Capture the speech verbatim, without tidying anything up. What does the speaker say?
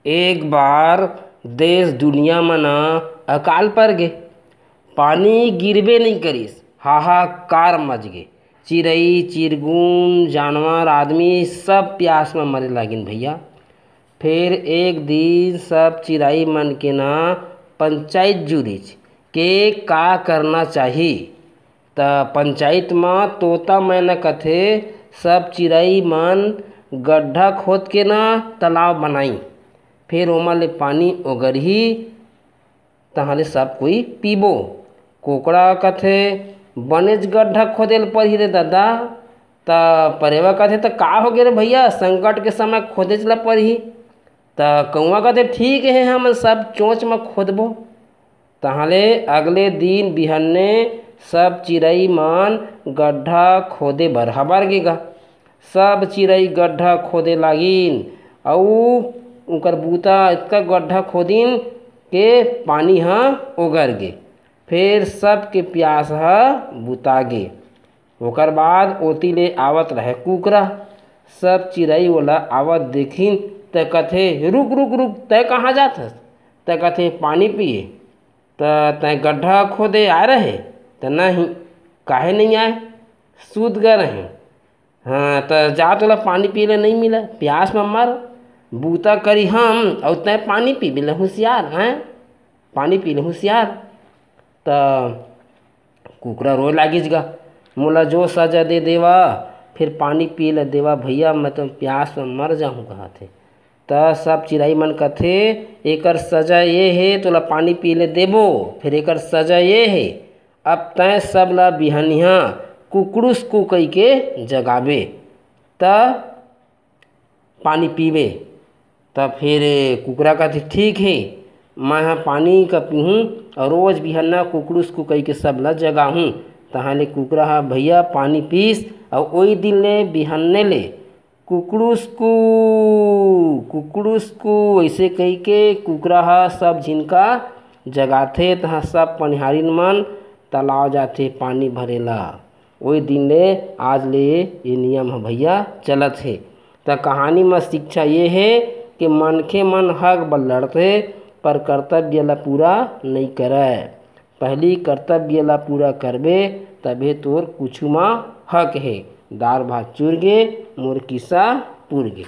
एक बार देश दुनिया म ना अकाल पर गे, पानी गिरबे नइ करिस, हाहाकार मच गे। चिरई चिरगुन, जानवर, आदमी सब प्यास म मरे लागिन भैया। फेर एक दिन सब चिरई मन के ना पंचायत जुरिच के का करना चाही। त पंचायत म तोता मैना कथे, सब चिरई मन गड्ढा खोद के ना तालाब बनाई, फेर ओमा ले पानी ओगरही, तहाँ ले सब कोई पीबो। कोकड़ा कथे, बनेच गड्ढा खोदे ल परही रे ददा। त परेवा कथे, त का होगे रे भैया, संकट के समय खोदेच ल परही। त कौवा कथे, ठीक हे, हमन सब चोंच म खोदबो। तहाँ ले अगले दिन बिहन्ने सब चिरई मन गड्ढा खोदे बर हबर गे गा। सब चिरई गड्ढा खोदे लागिन, अउ उंकर बूता अतका गड्ढा खोदिन के पानी ह ओगर गे। फेर सबके प्यास ह बुता गे। ओकर बाद ओती ले आवत रहे कुकरा। सब चिरई ओला आवत देखिन, त कथे, रुक, रुक, रुक, तैं कहाँ जात हस? त कथे, पानी पिए। त तैं गड्ढा खोदे आय रहे? त नहीं। काहे नहीं आय? सूत गे रहे। हाँ, त जा, तोला पानी पिए ले नहीं मिले, प्यास म मर। बूता करी हम, अउ तैं पानी पीबे ले हुसियार, हैं? पानी पी ले हुसियार। त कुकरा रोए लागिस गा, मोला जो सजा दे देवा, फेर पानी पिए ले देवा भैया, मैं तो प्यास म मर जाहूँ, कहत हे। त सब चिरई मन कथे, एकर सजा ये हे, तोला पानी पिए ले देबो, फेर एकर सजा ये हे, अब तैं सब ला बिहनिया कुकड़ुस कु कहिके जगाबे, त पानी पीबे। त फेर कुकरा कथे, ठीक हे, मैं ह पानी का पीहूँ अउ रोज बिहन्ना कुकड़ुस कु कहिके सब ला जगाहूँ। तहाँ ले कुकरा ह भैया पानी पीस, अउ ओई दिन ले बिहन्ने ले कुकड़ुस कु, कुकड़ुस कु, अइसे कहिके कुकरा ह सब झिन का जगाथे। तहाँ सब पनिहारिन मन तालाब जाथे पानी भरे ला। ओई दिन ले आज ले ये नियम ह भैया चलत हे। त कहानी म शिक्षा ये हे कि मनखे मन हक बर लड़थे, पर कर्तव्य ला पूरा नइ करय। पहिली कर्तव्य ला पूरा करबे, तभे तोर कुछु म हक हे। दार भात चुर गे, मोर किस्सा पुर गे।